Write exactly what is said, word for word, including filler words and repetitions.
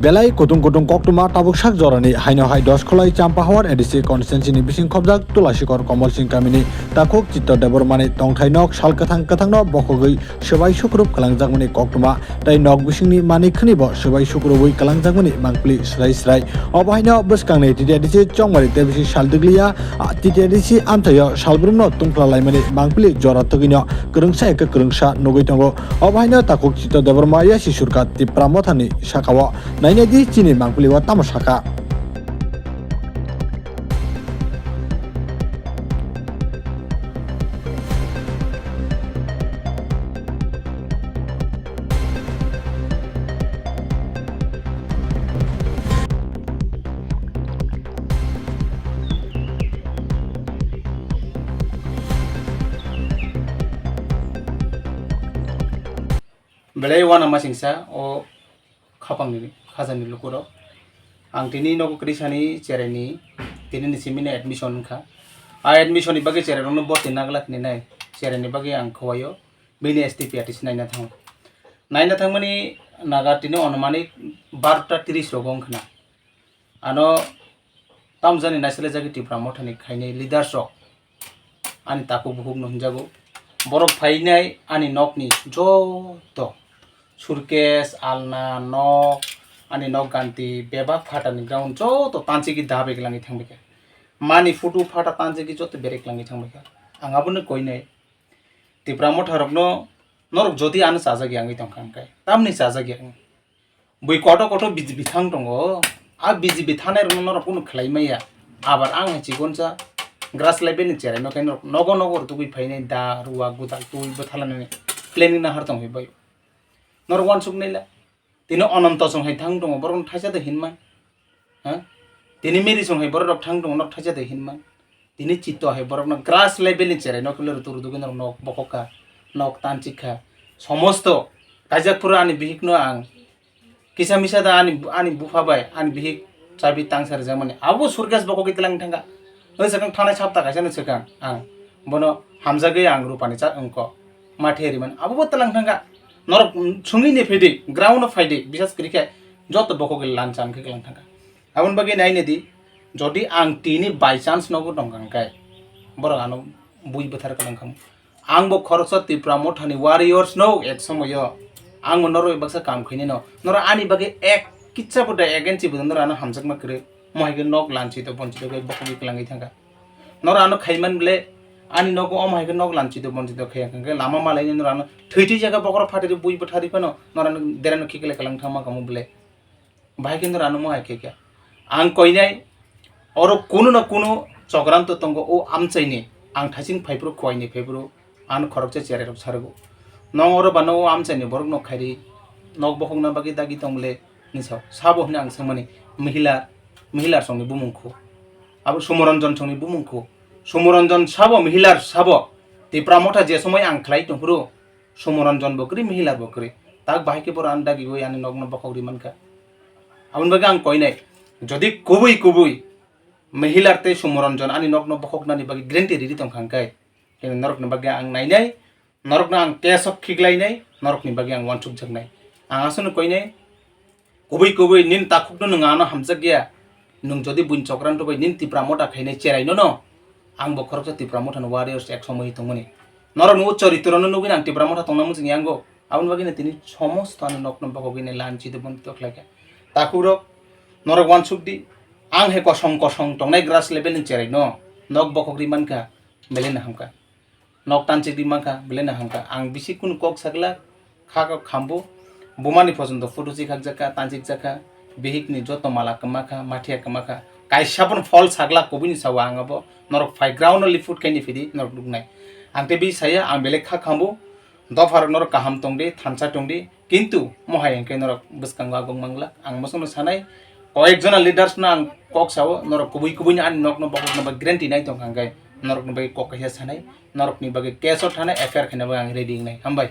Belai kutung kutung koktwma tabuk sak jorani haino hai Doskolai Champahawar A D C constituency ni bising khobjak Tulasikor Komol Singh kamini takhuk Chitto Debbarmani tongthai nok sal kwthang kwthangno bokhogwi swbai sukrup kwlangjakmani koktwma tei nok bisingni manwi khwnibo swbai sukrubwi kwlangjakmani mangpili swrai swrai. Obo haino bwskangni T T A D C chongmari tei bisi saldwglia, ah, T T A D C amthaio salbrumno tungphla laimani mangpili jora tugwino kwrwngsa eke kwrwngsa nugwi tongo. Obo haino takhuk Chitto Debbarma yasi surkha Tipra Mothani sakao. Nainai di chini mangpili o tamo sakha. Belai uanamasingcha o khapangni khajani lukurok. Ang tini nogo kwrwi sani cheraini, tini ni simi no admission wngkha. A admission ni bagwi cherairokno boti nagla tini nai, cheraini bagwi ang khowaio bini S T P R T C naina thango. Naina thangmani naga tini onumanik barota tris rogo wngkhna. Ano tamjani naisalajagwi Tipra Mothani khainai leaders rok ani takhuk bukhukno hwnjago. Borok phainai ani nokni joto suitcase, alna, nok, ani nok ganti, bebak phatani ground joto tanchigwi dabe glangwi thangbaikha. Mani photo phata tanchigwi joto berek langwi thangbaikha. Ang abono koinai Tipra Motha rokno, norok jodi ano chajak ya wngwi tongkha hwnkhe, tamni chajak ya wng? Bui koto koto B J P thang tongo, a B J P thanai rokno norok kunu khlai maya. Abar ang hai chikonsa grass level ni cherai no khe norok nogo nogo rw tugui phainai da ruwa gudal twi bwthalanani planning nahar tong bai. Norok uansuk naila. Tini Ananto chwng hai thang tongo, borok no thaisa de hinman. Ha? Tini Meri chwng hai borok rok thang tongo, norok thaisa de hinman. Tini Chitto hai borok no grass level ni cherai no khe rw tugui norok nok bokhok kha, nok tanchik kha. Somosto kaijak phuru ani bihik no ang kisa misa da ani, ani bupha bai ani bihik chabi tangsa rijak mani. Abo suitcase bokhok khe tlang thangkha. Oi swkang thanai sapta kaisa no swkang ang. Bono hamjagwi ang rupani cha wngko. Ma the rimani. Abo bo tlang thangkha. Norok, mm, sungwi ni phaidi, ground o phaidi, bisas kwrwi khe joto bokhok khe lan chan khe kwlang thangkha. Aboni bagwi naina di, jodi ang tini by chance nogo tongkha hwnkhe, borok ano bui bwthar kwlang khamu. Ang bo khoroksa Tipra Mothani warriors no ek somoyo. Ang bo norok baksa kam khainai no. Norok ani bagwi ek kitsa bo da against bo norok ano hamjakma kwrwi. Mohai khe nok lanchi to bonchi to bokhogwi kwlangwi thangkha. Norok ano khaiman ble ani nogo omo hai khe nok lanchi to bonchi to khaiya hwnkhe lama malaini norok ano thwi thwi jaga bokhorok phatri bui bwthari phano norok ano derano khiklai kwlang thangma kamo ble. Bahai khe norok ano mohai khe khe. Ang koinai oro kunu na kunu chokranto tongo o amchaini, ang thaising phaiphuru khuaini phaiphuru ano khoroksa cherai rok sargo. Nong oro bano o amchaini borok no khairi nok bokhokna bagwi dagi tong ble hinwi sao. Sabo hinwi ang swngmani mihila, mihila songni bumung khu. Abo Sumoranjan songni bumung khu. Sumoranjan sabo, mihilar sabo. Tipra Motha je somoi ang khlai tongphuru, Sumoranjan bo kwrwi, mihilar bo kwrwi. Tak bahai khe borok ani dagi oi ani nokno bokhok ri mankha. Aboni bagwi ang koinai, jodi kubui kubui mihilar tei Sumoranjan ani nokno bokhoknani bagwi guarantee riri tongkha hwnkhe, norokni bagwi ang nainai. Norokno ang case o khiklainai, norokni bagwi ang uansukjaknai. Ang aswkno koinai, kubui kubui nini takhukno nwng ano hamjakya. Nwng jodi buini chokranto bai nini Tipra Motha khainai cheraino no, ang bo khoroksa Tipra Mothani warriors ek somoi tongmani. Norokni o choritrono nugwi ang Tipra Motha tongna muchung yango. Aboni bagwino tini somosto ani nokno bokhogwini lanchi de bonti to khlaikha. Takhukrok, norok uansuk di, ang hai kosong kosong tongnai grass level ni cheraino nok bokhok ri mankha, belai no hamkha. Nok tanchik ri mankha, belai no hamkha. Ang bisi kunu kok sagla, kha kok khambu. Bumani pojonto photo chikhakjakha, tanchikjakha. Bihikni joto mala kwmakha, mathiya kwmakha. Kaisa bono phol sagla, kubuini sawa ang abo. Norok phai ground no lift khaini phidi, norok nuknai. Ang tei bisi saya, ang belai kha khambu. Dopharok norok kaham tongdi, thansa tongdi. Kintu mohai hwnkhe norok bwskango agong manglak. Ang bosongno sanai, koyek jona leaders no ang kok sao, norok kubui kubui ni ani nokno bokhokna bagwi guarantee nai tongkha hwnkhe norokni bagwi kok kaisa sanai, norokni bagwi case o thanai, F I R khaina bagwi ang ready wngnai. Hambai.